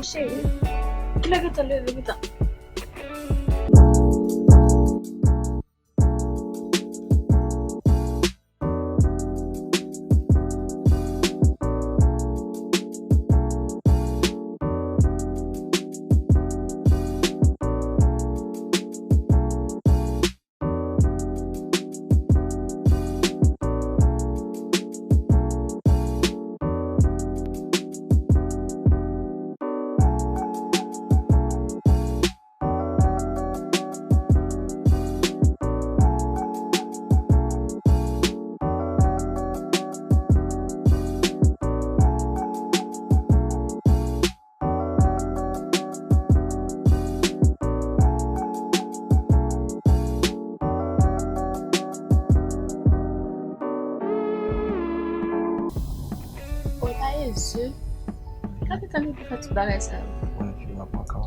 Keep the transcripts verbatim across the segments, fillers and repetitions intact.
Cheri, kilè gentan leve, gentan? Oy, pa Jezi. Kapitan li pou fè tout bagay sa yo. Mwen, fi, m ap pran kan.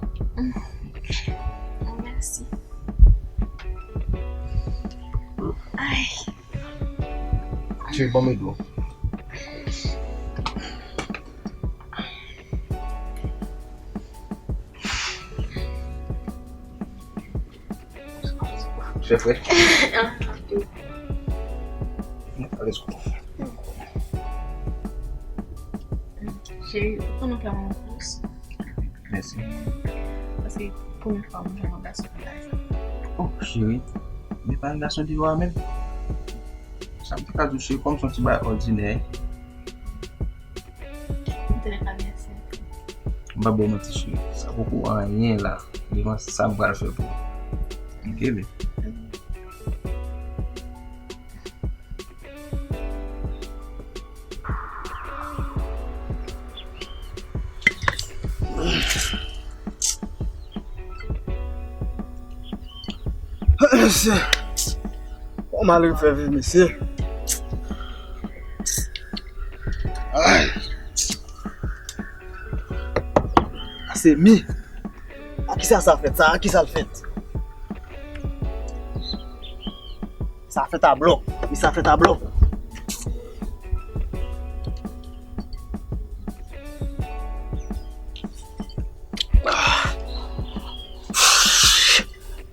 Mèsi. Ay. Cheri, ban m dlo. Cheri, frè. Let's go. Cheri, ou konnen fè mwen pous. Mèsi. Paske premye fwa mwen jwenn yon gason konsa. Oh, cheri, men pa yon gason di lwa menm. Sa m te ka di w, cheri, kòm se yon ti bagay òdinè. M te ka mèsi. M pa ba w manti, cheri. Sa poko anyen la devan sa m pral fè pou ou. Kenbe. Mesye, yon malere fè viv mesye. Ay. Se mi. A kisa sa fèt sa? A kisa l fèt? Sa fèt a blòk. Wi, sa fèt a blòk.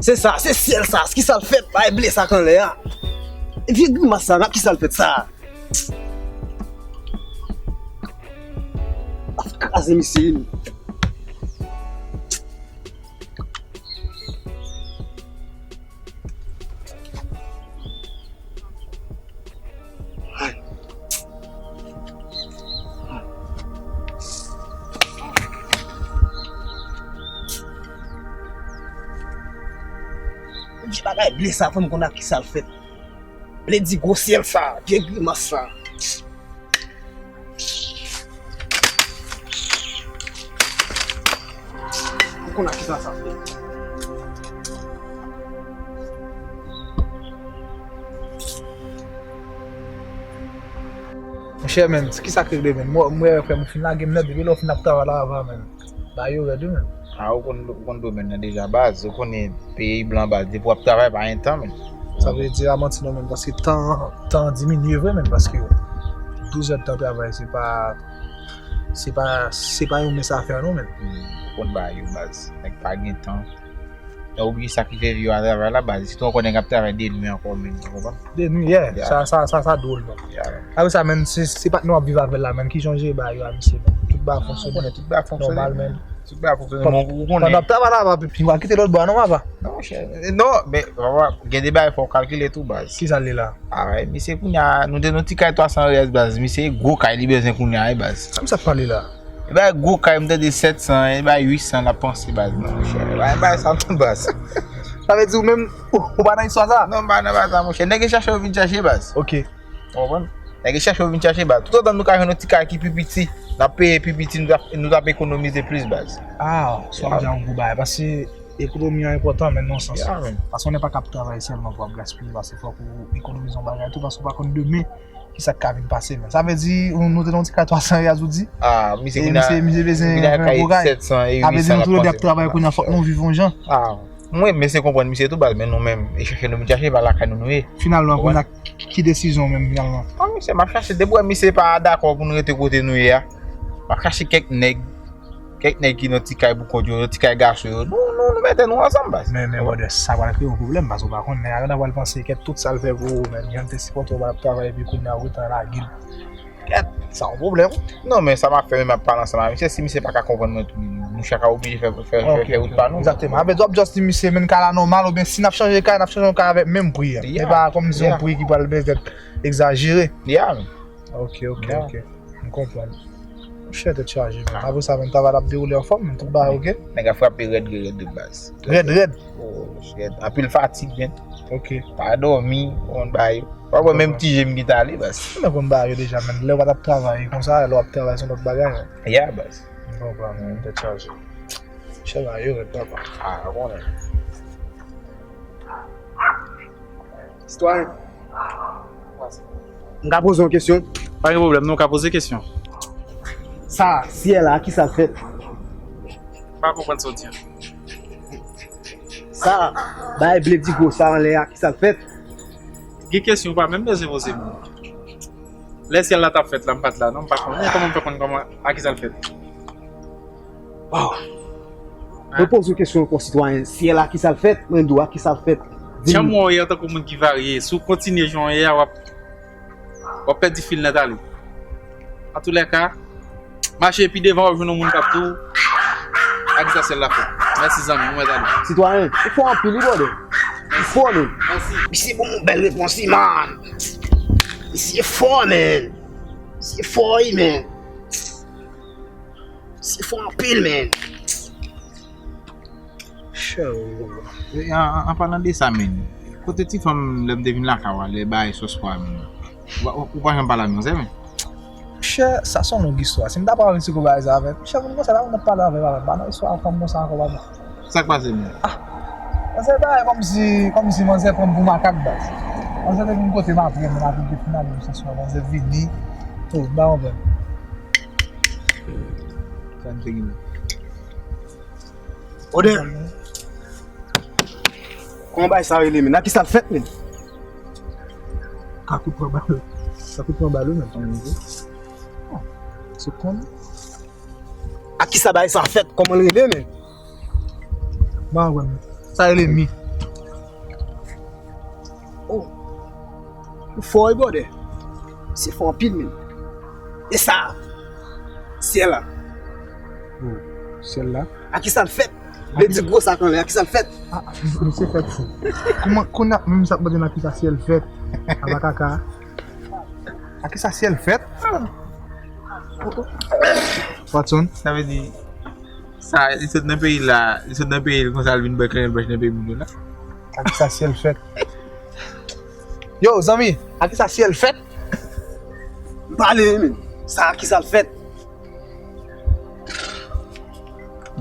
Se sa, se syèl sa. Kisa l fèt? Bay ble sa k anlè a. Vye grimas sa, nan kisa l fèt sa? Ap kraze misye. Di bagay ble sa, fò m konn ak kisa l fèt. Vle di gwo syèl sa, vye grimas sa. Ou konn ak kisa sa fèt. Monchè, menn, kisa k regle, menn? Mwen, mwen, frè m, ou fin lage m nèt, depi lè w fin ap travay la, ava, menn. Bagay yo rèd wi, menn. A, ou konn, ou konn domèn nan deja, baz. Ou konnen peyi blan, baz. Depi w ap travay, pa gen tan, menn. Sa vle di a manti non, menn, paske tan, tan diminye vre, menn, paske douz èdtan travay, se pa, se pa, se pa yon mens afè non, menn. Hmm, ou konn bagay yo, baz. Nèg pa gen tan. Yo oblije sakrifye vi yo a travay la, baz. Sitou ankò nèg ap travay de nwi ankò, menn. Ou konprann? De nwi, yeah. Yeah. Sa, sa, sa, sa dwòl, menn. Yeah, menn. Apre sa, menn, se, se patnè w ap viv avè l la, menn, ki jan w jere bagay yo a misye, menn? Tout bagay ap fonksyone. Tout bagay ap fonksyone, nòmal, menn. Tout bagay ap fonksyone. Bon, ou konnen. Pandan w ap travay la, papa, pi w al kite lòt bò a non, papa. Non, monchè. Non, men, papa, gen de bagay fò w kalkile tou, baz. Kisa l ye la? Ay, misye kounye a, nou te nan ti kay twa san rèz, baz. Misye gwo kay li bezwen kounye a, wi, baz. Sa misye ap pale la? E bay gwo kay, m tande sèt san, e bay uit san l ap panse, baz, non, monchè. E bay, bay sa non, baz. Sa vle di ou menm, ou, ou pa nan istwa sa? Non, m pa nan bagay sa, monchè. Nèg yo chache yo vin chache, baz. Ok. Ou konprann? Nèg yo chache yo vin chache, baz. Toutotan nou ka jwenn yon ti kay ki pi piti, n ap peye pi piti, nou t ap, nou t ap ekonomize plis, baz. Ah, sa w ap di a yon gwo bagay, paske ekonomi an enpòtan, menn, nan sans. Yeah, man. Paske on n'est pas capable travay sèlman pou ap gaspiye, paske fòk ou ekonomize yon bagay tou, paske ou pa konn demen kisa k ka vin pase, menn. Sa vle di, nou, nou te nan yon ti kay twa san rèz ou di? Ah, misye, e kounye a, misye, misye bezwen yon gwo kay. Sèt san e uit san l ap panse. Sa vle di nou tou lè de ap travay kounye a, fòk nou viv yon jan. Ah, mwen, m eseye konprann misye tou, baz, men nou menm, e chache nou vin chache, pa lakay nou nou ye. Finalman, kounye a, ki, ki desizyon w menm, finalman? Ah, misye, m ap chache, depi w wè misye pa dakò pou nou rete kote nou ye a, m ap chache kèk nèg Kèk nèg ki nan ti kay pou kont yo, nan ti kay gason yo, nou, nou, nou mete nou ansanm, baz. Men, men, brother, sa pral kreye yon pwoblèm, paske ou pa konn, nèg la pral panse kèt tout sa l fè pou ou, men jan l te sipòte w, pral ap travay, epi kounye a ou gentan lage l. Kèt, sa yon pwoblèm. Non, men sa m ap fè, men m ap pale ansanm avèk misye, si misye pa ka konprann mwen tou, nou chak a oblije fè, fè, fè, fè wout pa nou. Egzakteman. Apre, w ap just di misye, men ka la nòmal, oubyen si n ap chanje kay, n ap chanje yon kay avèk menm pri a. Men pa kòmsi yon pri ki pral petèt egzajere. Yeah, man. Ok, ok, ok. M konprann. Monchè, tèt chaje, men. Apre sa, men, travay la ap dewoule anfòm, men, tout bagay ok. Nèg ap frape rèd, rèd, rèd, baz. Rèd, rèd. Oh, rèd. Anpil fatig, men. Ok. Pa dòmi, on bagay. Pa wè menm ti je m ki t ale, baz. Mwen konn bagay yo deja, men. Lè w pa t ap travay konsa, lè w ap travay se yon lòt bagay, men. Yeah, baz. M konprann, men, tèt chaje. Chè bagay yo rèd, papa. Ah, ou konnen. Sitwayen. M ka poze yon kesyon? Pa gen pwoblèm, non, w ka poze kesyon. Sa, syèl la, a kisa l fèt? M pa konprann sa w di a. Sa, bay ble di gwo sa anlè a, a kisa l fèt? Gen kesyon, w pa menm bezwen poze moun. Lè syèl la t ap fèt la, m pa t la, non, m pa konnen. Kòman m fè konn kòman, a kisa l fèt? Waw. Mwen poze w kesyon ankò, sitwayen. Syèl a kisa l fèt? Mwen di w a kisa l fèt? Di m. Jan m wè w ye antanke yon moun ki varye, si w kontinye jan w ye a, w ap, w ap pèdi fil nèt ale. Antoulèka, mache pi devan, w ap jwenn yon moun k ap di w a kisa syèl la fèt. Mèsi, zanmi, mwen mèt ale. Sitwayen, ou fò anpil, wi, brother. Ou fò, men. Mèsi. Misye ban m yon bèl repons, wi, man. Misye fò, men. Misye fò, wi, men. Misye fò anpil, men. Show. E, an, an, an palan de sa, men, kote ti fanm lè m te vin lakay ou a, lè bagay sòs pwa, men, ou, ou, ou pa janm pale ak manzè, men? Monchè, sa se yon long istwa. Si m ta pral risike bagay sa avè, monchè, moun konsa la, moun ap pale avè, papa, pa nan istwa fanm konsa ankò, papa. Sa k pase, men? Ah, manzè bagay kòmsi, kòmsi manzè pran m pou makak, baz. Manzè te vin kote m apre, men apre te fin ale yon saswa, manzè vini. Oh, ba yon vè. Sa m te gen la. Ode! Kòman bagay sa rele, men? A kisa l fèt, men? Kakout pran bal. Kakout pran bal, wi, men. Se konn. A kisa bagay sa fèt? Kòman l rele, men? Ba wè, men. Sa rele mi. Oh. Ou fò, wi, brother. Se fò anpil, men. E sa? Syèl la. Oh, syèl la. A kisa l fèt? Vle di gwo sa k anlè, a kisa l fèt? Ah, misye fèt fou. Kouman, kounye a, menm sa k mande m a kisa syèl fèt? Aba kaka. A kisa syèl fèt? Watson. Sa vle di, sa, li sot nan peyi la, li sot nan peyi l konsa, l vin bwè kannèl blanch nan peyi moun yo la. A kisa syèl fèt? Yo, zanmi, a kisa syèl fèt? M pale, wi, men. Sa, a kisa l fèt?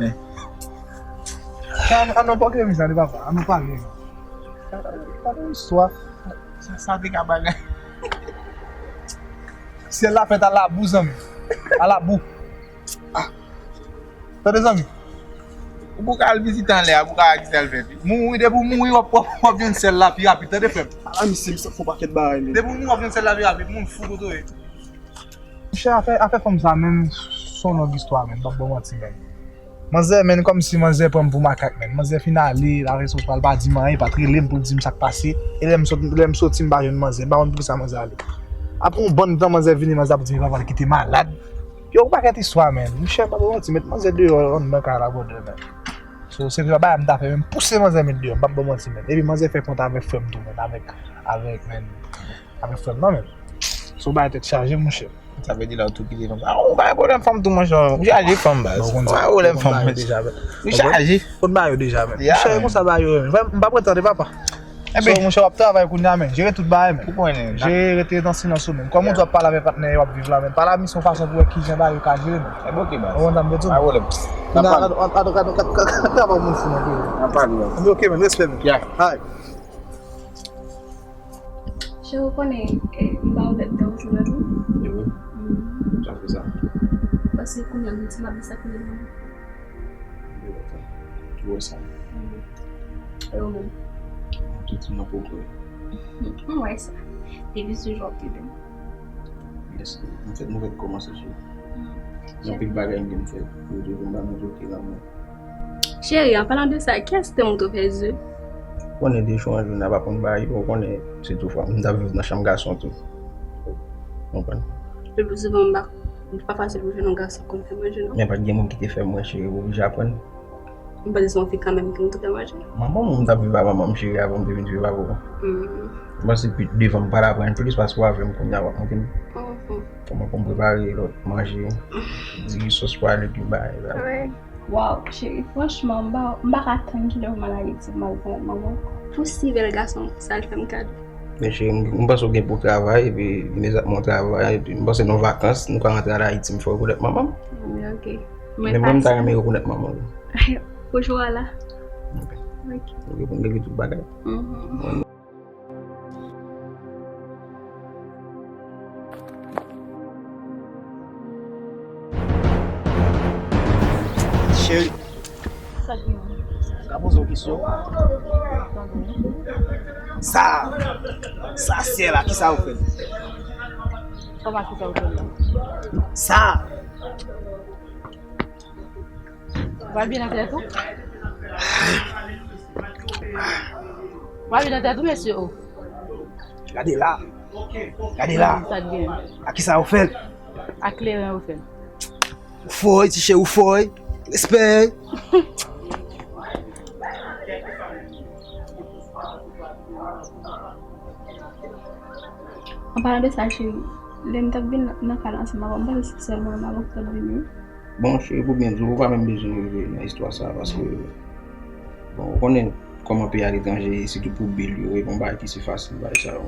Men. Sa, an, an, nou pòke miz la, li papa. An, nou pale. Sa, sa, sa te ka bagay. Syèl la fèt a labou, zanmi. A labou. Ah. Tande, zanmi. Ou pou ka al vizite anlè a, pou ka wè kisa l fèt. Mouri, depi w mouri, w ap, w ap, w ap jwenn syèl la pi rapid, tande, frè m. Ah, misye, misye fè yon pakèt bagay, men. Depi w mouri, w ap jwenn syèl la pi rapid, moun fou kote w ye. Monchè, afè, afè fanm sa, menm, se yon long istwa, menm, m p ap ba w manti, menm. Manzè, menm, kòmsi manzè pran m pou makak, menm. Manzè fin ale, la resoswa l pa di m anyen, pa t rele m pou l di m sa k pase. E lè m sot, lè m soti, m pa jwenn manzè, m pa konn poukisa manzè ale. Apre yon bann tan, manzè vini, manzè ap di m papa l kite malad. Yo, yon pakèt istwa, menm. Monchè, m p ap ba w manti, met manzè deyò anndan kay la, brother, menm. So, se yon bagay m ta fè, menm, pouse manzè met deyò, m p ap ba w manti, menm. Epi manzè fè kont avèk frè m tou, menm, avèk, avèk, menm, avèk frè m nan, menm. Se yon bagay tèt chaje, monchè. Sa vle di la ou tou kite fanm sa. Ah, ou pa gen pwoblèm fanm tou, monchè. Ou chaje fanm, baz. Ou pa gen pwoblèm fanm, monchè. Ou chaje. Ou konn bagay yo deja, men. Monchè, e konsa bagay yo renmen. Frè m, m p ap ret tande, papa. So, monchè, w ap travay kounye a, men. Jere tout bagay, men. Ou konnen. Jere, rete nan silans ou, men. Kòm ou di w ap pale avèk patnè w ap viv la, men. Pale ak misye yon fason pou wè kijan bagay yo ka jere, men. Ou konprann sa m vle di w? Pa pwoblèm. Kounye a, an, an, an, travay moun fou nan peyi. N ap pale, baz. Ok, men, respè, men. Alright. Cheri, ou konnen, eh, m ba ou lèt dan ou tou lè tou. E wi. Mm. Sa fè sa. Paske kounye a, m santi m ap desakile nan. Ou wè sa. Mm. E ou menm? M santi m nan pwogrè. M wè sa. Depi sou jan w ap trete m. Yes. Anfèt, nou fèk kòmanse sou. Mm. Gen anpil bagay m gen m fè pou yo toujou m ba mwen tout ti lanmou. Cheri, an palan de sa, kiyès te montre w fè ze? Ou konnen de jou an jou n ap aprann bagay, ou konnen se tou fwa m t ap viv nan chanm gason tou. Ou konprann? Le pli souvan, m pa, li pa fasil pou jwenn yon gason konn fè manje, non. Men pa t gen moun ki te fè m, mwen, cheri, ou oblije aprann. M panse se yon fi kanmenm ki montre w fè manje. Manman m, m t ap viv ak manman m, cheri, avan m te vin viv avè w. M panse pi devan m pral aprann plis paske w avè m kounye a, w ap montre m kòman pou m prepare lòt manje, diri, sòs pwa, legim, bagay sa. Waw, cheri, franchman, m pa, m pa ka tann kilè pou m al Ayiti pou m al wè manman m. Pou si bèl gason sa l fè m kado. Men cheri, m, m panse w gen pou w travay, epi imediatman w travay, epi m panse nan vakans, nou ka rantre al Ayiti, m fè w rekonèt manman m. Ok. Men mwen, m ta renmen rekonèt manman w. Pou jou a la. Ok. Ok, pou m regle tout bagay. Cheri. Sa ki gen? Ka poze w kesyon. Sa, sa sè la, kisa ou fè l? Kòman kisa ou fè l la? Sa. Ou pral byen nan tèt ou? Ou pral byen nan tèt ou, mesye, o? Gade la. Gade la. Sa t gen? A kisa ou fè l? A kleren ou fè l. Ou fò wi, ti cheri, ou fò wi. Respè. An palan de sa, cheri, lè m t ap vin nan kay la ansanm avè w, m panse se sèl mwen menm avè w ki t ap vini. Bon, cheri, pou byen di w, ou pa menm bezwen rive nan istwa sa a, paske, bon, ou konnen kòman peyi aletranje ye, sitou pou bil yo, e pa yon bagay ki si fasil, bagay sa yo.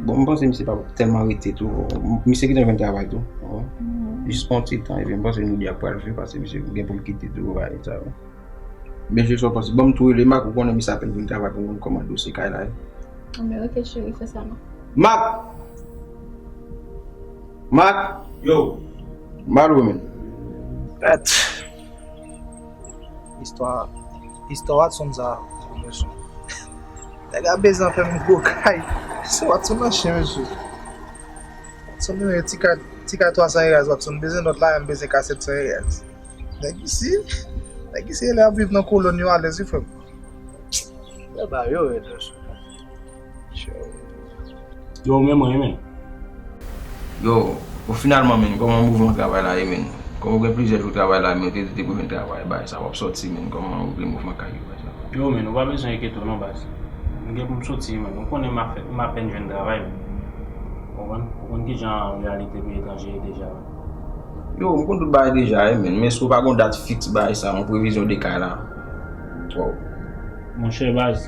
Bon, m panse misye pa tèlman rete tou. Misye gentan jwenn travay tou. Jis yon ti tan, epi m panse nou de a pral viv, paske misye gen pou l kite tou, bagay sa yo. Men je sou panse, ban m tou rele Mak, ou konnen misye apèn vin travay pou m konn kòman dosye kay la ye. Anben, ok, cheri, fè sa non. Mak! Mak! Yo! M al wè men. Gad. Istwa, istwa Watson sa, mesye. Nèg la bezwen fè m gwo kay. Se Watson nan chen, mesye. Watson, men ti kay, ti kay twa san erèz, Watson bezwen lòt la, m bezwen kay sèt san erèz. Nèg isi, nèg isi, lè ap viv nan kolòn yo alèz, wi, frè m. Yo ba yo rèd, mesye. Yo, men mwen, men. Yo, bon, finalman, men, kòman mouvman travay la ye, men? Kòman ou gen plizyè jou travay la, men, ou te di te pou jwenn travay, bagay sa, w ap sòti, men, kòman ou gen mouvman kay yo, bagay sa? Yo, men, ou pa bezwen enkyete w non, baz. M gen pou m sòti, men, ou konnen m ap fè, m apèn jwenn travay, men. Ou konprann? Ou konn kijan reyalite peyi etranje ye deja. Yo, m konn tout bagay deja, wi, men, men si w pa gon dat fiks bagay sa, yon previzyon de kay la. Waw. Monchè, baz,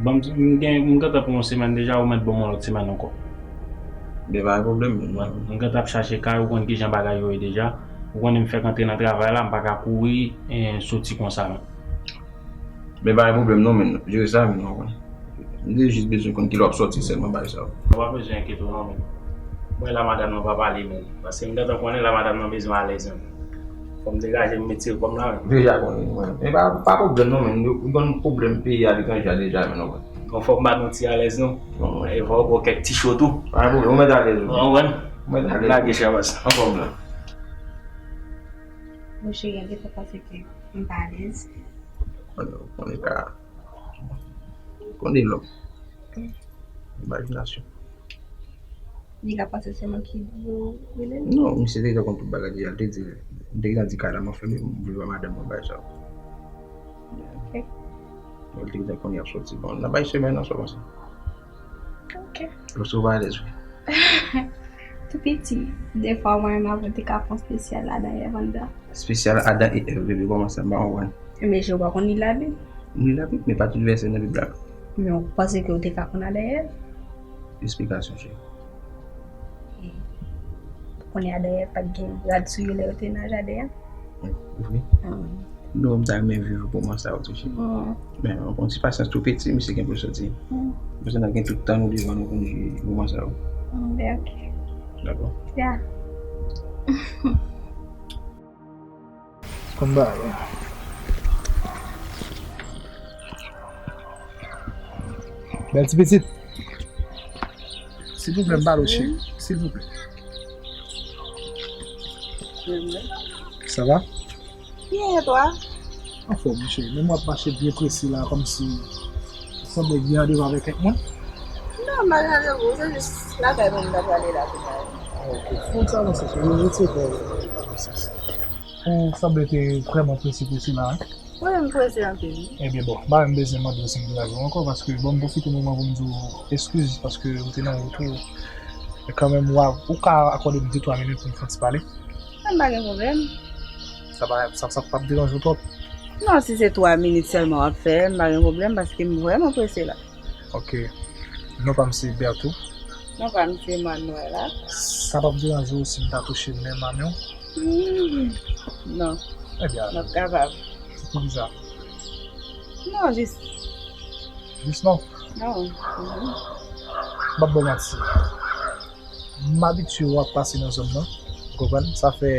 ban m di, m gen, m gentan pran yon semèn deja, ou mèt ban m yon lòt semèn ankò. Men pa gen pwoblèm, men. M gentan ap chache kay, ou konn kijan bagay yo ye deja. Ou konnen m fèk antre nan travay la, m pa ka kouri, e, soti konsa, non. Men pa gen pwoblèm non, men. Jere sa, men, w konprann. M te jis bezwen konn kilè w ap sòti sèlman, bagay sa yo. Ou pa bezwen enkyete w non, men. Mwen la madanm nan pa pale, men. Paske m gentan konnen la madanm nan bezwen alèz, men. Fò m degaje m retire kò m la, men. Deja konnen, mwen. Men pa, pa pwoblèm non, men. Nou, nou konn pwoblèm peyi aletranje a deja, men, w konprann. Bon, fò m ba nou ti alèz non. Bon, mwen. E fò w pran kèk ti cho tou. Pa gen pwoblèm, ou mèt alèz, wi. Ou konprann? Ou mèt alèz. Lage chavas. Anfòm la. Bon, cheri, an gentan panse ke m pa alèz. Konnen, konnen ka. Konnen lòm. Imajinasyon. Li ka panse se mwen ki di yo rele l? Non, misye te gentan konn tout bagay deja, l te di, m te gentan di kay la m ap fèmen, m vle wè madanm mwen bagay sa yo. Ok. Bon, li te gentan konnen y ap sòti. Bon, nan bay semèn nan, sa w panse? Ok. Paske w pa alèz, wi. Tou piti, defwa mwen menm avè w te ka fè yon espesyal Adan Èv anndan. Espesyal Adan e Èv, bebe, kòman sa? M pa konprann. Men je w pa konn li Labib? M li Labib, men pa tout vèsè nan Bib la. Men w panse ke w te ka konn Adan e Èv? Esplikasyon, cheri. Ou konnen Adan e Èv pa t gen rad sou yo lè yo te nan jaden an? Wi. Non, m ta renmen viv moman sa yo tou, cheri. Men, yon ti pasyans tou piti, misye gen pou l soti. Paske n ap gen tout tan nou devan nou pou n viv moman sa yo. Ok. Dakò. Ya. Konn bagay. Bèl ti pitit. Silvouplè, m pale w, cheri. Silvouplè. Sa va? Byen, e twa? Anfòm, wi, cheri. Men m wè w ap mache byen prese la, kòmsi ou sanble gen randevou avèk kèk moun. Non, m pa gen randevou, se jis lakay mwen m t ap prale la kounya. Ah, ok. Fon sa avanse, cheri. Retire kò w. Ou sanble te vrèman prese, prese la, wi. Wi, m prese anpil, wi. Ebyen, bon, m pa menm bezwen mande w si m deranje w ankò, paske, bon, m pwofite moman pou m di w eskiz, paske ou te nan wout ou. Men kanmenm, w a, ou ka akòde m de twa minit pou m fè yon ti pale? M pa gen pwoblèm. Sa pa, sa, sa p ap deranje w twòp? Non, si se twa minit sèlman w ap fè, m pa gen pwoblèm, paske m vrèman prese la. Ok. Non pa m se Bertou. Non pa m se Manuela. Sa p ap deranje w si m ta touche men manmi w? Hmm, non. Ebyen, m ap kapab. Se poukisa? Non, jis. Jis non? Non. Mhm. M p ap ba w manti. M abitye w ap pase nan zòn nan. Ou konprann? Sa fè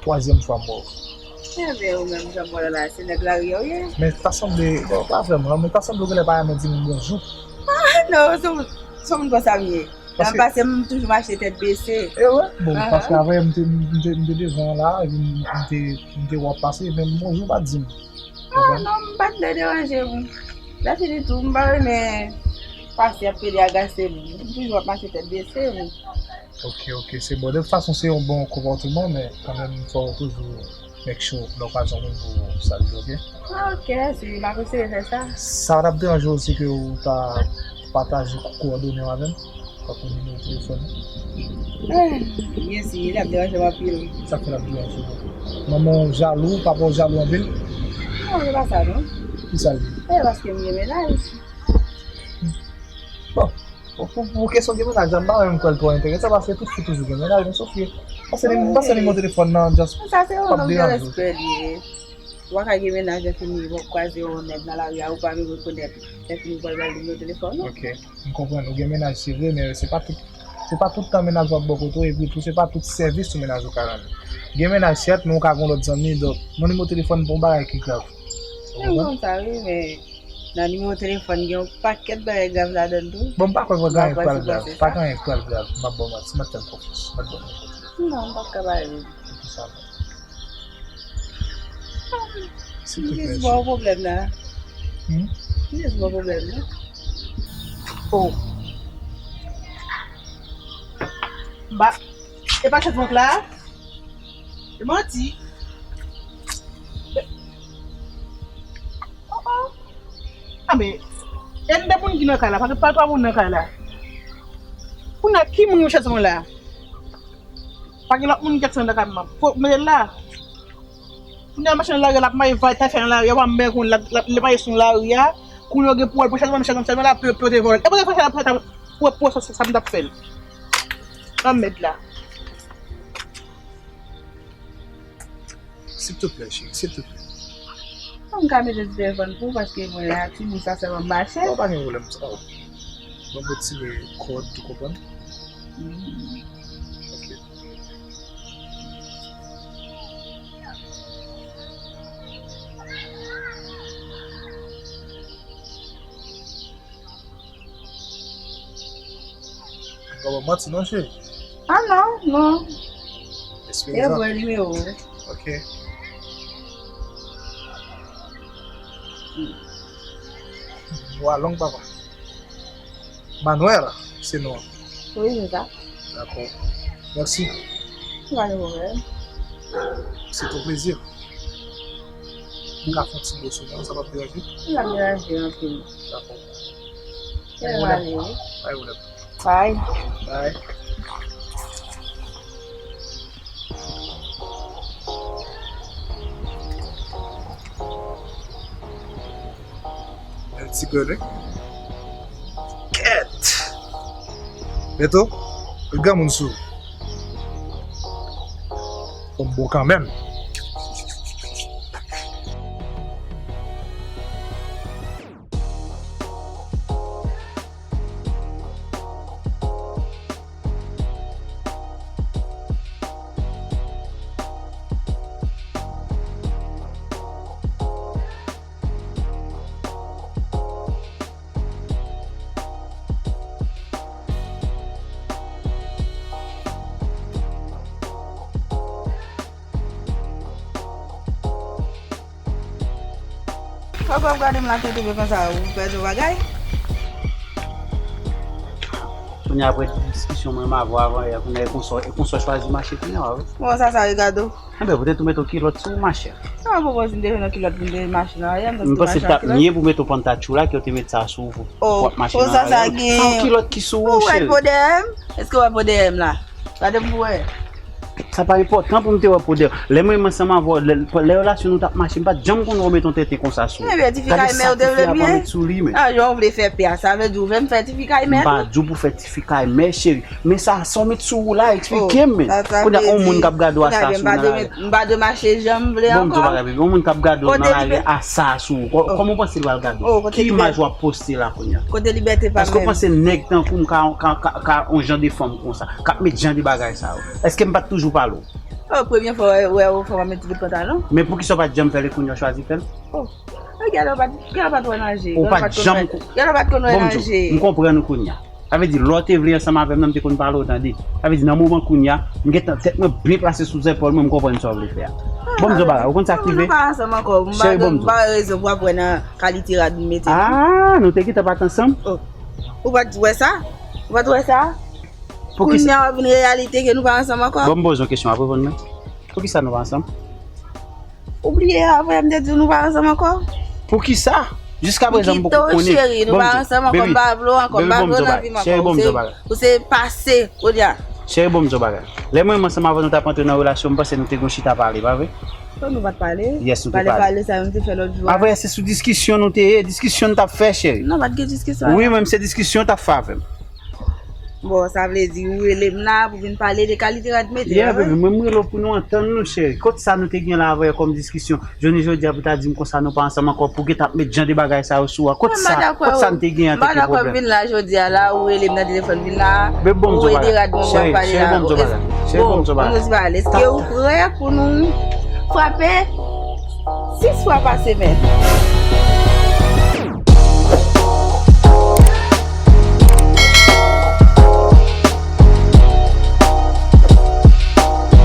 twazyèm fwa m wè w. Enben, ou menm, jan m wè w la, se nèg lari a w ye? Men ta sanble, bon, pa vrèman, men ta sanble w genlè pa renmen di moun bonjou. Ah, non, se yon, se yon moun konsa m ye. Lè m pase, m toujou mache tèt bese. E wi, bon, paske avè m te, m te, m te devan la, epi m, m te, m te wè w ap pase, men bonjou w pa t di m. Ah, non, m pa t vle deranje w. Lè fini tou, m pa renmen pase ap pede agase moun. M toujou ap mache tèt bese, wi. Ok, ok, se bon. De tout fason, se yon bon konpòteman, men kanmenm, fò w toujou make sure lè w kwaze yon moun pou w salye, ok? Ah, ok, si m apresye fè sa. Sa pa t ap deranje w si ke w ta pataje kowòdone w avè m? Tankou nimewo telefòn ou? Ah, byen si, l ap deranje m anpil. Sa k fè l ap deranje w? Manman w jalou, papa w jalou anpil? Non, se pa sa, non. Kisa l ye? Se paske m gen mennaj. Bon, pou, pou, pou kesyon gen mennaj la, m pa menm kwè l twò enteresan, paske tout fi toujou gen mennaj, men Sofie. Pase ni-, pase nimewo telefòn nan, just. Sa se yon nonm de respè li ye. Ou pa ka gen mennaj, lè fini w ap kwaze yon nèg nan lari a, ou pa menm rekonèt, lè fini w pral ba l nimewo telefòn ou. Ok, m konprann. Ou gen mennaj, se vre, men se pa tout, se pa tout tan mennaj ou ap bò kote w, epi tou, se pa tout sèvis tou mennaj ou ka rann. Gen mennaj, sèt, men ou ka gen lòt zanmi, donk, yon nimewo telefòn pa yon bagay ki grav. Ou konprann? Konsa, wi, men nan nimewo telefòn, gen yon pakèt bagay grav ladan l tou. Bon, m pa kwè gen anyen k pral grav. Pa gen anyen k pral grav. M ap ba w manti, m ap fè l konfyans. M ap ba w manti. Non, m p ap ka ba l. Poukisa non? M jis ba w pwoblèm la. Hmm? M jis ba w pwoblèm la. Oh. M pa, e pa chèf mwen la? E manti. Oh, oh. Ah, men, e n de moun ki nan kay la, paske pa twa moun nan kay la. Kounye a, ki moun yo chèz mwen la? Pa gen lòt moun ki aksyone nan kay mwen. Fò mete l la. Kounye a, machin nan lari a, l ap maye vay, tay fè nan lari a, w ap mè konn l ap, l ap, l ap maye sou lari a. Kounye a, gen pou wè l pran chèz mwen, chèz mwen, chèz mwen la, pou, pou te vòlè. E pou te fè chèz mwen, pou, pou, sa, sa m t ap fè l. Nan mèd la. Silvouplè, cheri, silvouplè. Bon, m ka mete sou telefòn pou ou, paske mwen la, timoun sa sèlman mache. Non, pa gen pwoblèm, sa va. Bon, m retire kòd, ou konprann? Mhm. Ok. M pa ba w manti non, cheri. Ah non, non. Espere sa. E vre nimewo. Ok. Vwa long, papa. Manuela, se non an. Wi, se sa. Dakò. Mèsi. Pa gen pwoblèm. Se ton plezi. M ka fè yon ti mo sou non, sa p ap deranje? Li p ap deranje anpil. Dakò. Kè m ale, wi. Pa gen pwoblèm. Bye. Bye. Bèl ti grenn, wi. Kèt! Beto, granmoun sou. Ou bon kanmenm. Ou p ap gade m la tou toupe konsa, ou pèdi yon bagay? Kounye a, apre diskisyon mwen m avè w avan yè, kounye a, e konsa, e konsa w chwazi mache kounye a, wi. Bon, sa, sa regade w. Enben, pou te tou mete yon kilòt sou ou, machè. Sa w pwopoze m te jwenn yon kilòt pou m te mache nan riyè, m panse l t ap mye pou mete yon panta tchou la, ke w te met sa sou ou pou w ap mache nan riyè. Sa yon kilòt ki sou ou, cheri. Ou wè po dèyè m? Èske w wè po dèyè m la? Gade m pou wè. Sa pa enpòtan pou m te wè po dèyè w. Lè mwen menm ansanm avè w, lè, lè relasyon nou t ap mache, m pa t janm konn wè w met yon tenten konsa sou ou. Gade sa tifi kay mè w te vle m ye. Ah, jan w vle fè pè a, sa vle di w vle m fè tifi kay mè tou? M pa di w pou fè tifi kay mè, cheri. Men sa, sa w met sou ou la, eksplike m, men. Kounye a, yon moun k ap gade w a sa sou ou nan lari. M pa dwe mache jan m vle ankò. Bon, m di w bagay, baby. Yon moun k ap gade w nan lari a sa sou ou. Kò-, kòman w panse l pral gade w? Ki imaj w ap poste la kounye a? Kote libète pa m menm? Èske w panse nèg tankou m ka, ka, ka, ka yon jan de fanm konsa, k ap met jan de bagay sa yo? Èske m pa t toujou pale w? Oh, premye fwa w wè, wè, fò w pa met ti bout pantalon. Men poukisa w pa t janm fè l e kounye a w chwazi fè l? Oh. Gade w pa t, gade w pa t wè nan je. Ou pa t janm. Gade w pa t konn wè nan je. Bon, m di w, m konprann ou kounye a. Sa vle di, lè w te vle ansanm avè m nan, m te konn pale w, tande. Sa vle di, nan moman kounye a, m gentan tèt mwen byen plase sou zepòl mwen, m konprann sa w vle fè a. Bon, m di w bagay, ou konn sa k rive? Nou pa ansanm ankò. M pa, m pa wè rezon pou w ap wè nan kalite rad m mete. Ah, nou te gentan pa t ansanm? Oh. Ou pa t wè sa? Ou pa t wè sa? Kounye a w ap vin reyalite ke nou pa ansanm ankò. Bon, m poze yon kesyon, w ap reponn mwen. Poukisa nou pa ansanm? Ou bliye avè m te di w nou pa ansanm ankò? Poukisa? Jiska prezan m poko konnen. M kite w, cheri, nou pa ansanm ankò, m pa vle w ankò, m pa vle w nan vi m ankò. Ou se, ou se pase, kounye a. Cheri, bon, m di w bagay. Lè mwen menm ansanm avè w nou t ap antre nan relasyon, m panse nou te gon chita pale, pa vre? Bon, nou pa t pale. Yes, nou te pale. Pale, pale, sa yo nou te fè lòt jou a. Pa vre, se sou diskisyon nou te ye, diskisyon n t ap fè, cheri. Non, pa t gen diskisyon. Wi, menm se diskisyon w t ap fè avè m. Bon, sa vle di ou rele m la pou vin pale de kalite rad mete a, wi. Yeah, baby, mwen m rele w pou nou antann nou, cheri. Kot sa nou te gen la avè w kòm diskisyon? Jounen jodi a pou ta di m konsa nou pa ansanm ankò, pou w gentan ap met jan de bagay sa yo sou ou a. Kot sa, kot sa n te gen an tanke pwoblèm? M pa dakò vin la jodi a la, ou rele m nan telefòn vin la. Baby, bon, m di w bagay. Ou rele rad mwen pou w ap pale la. Cheri, bon, m di w bagay. Cheri, bon, m di w bagay. Bon, nou ti pale. Èske ou prè pou nou frape sis fwa pa semèn?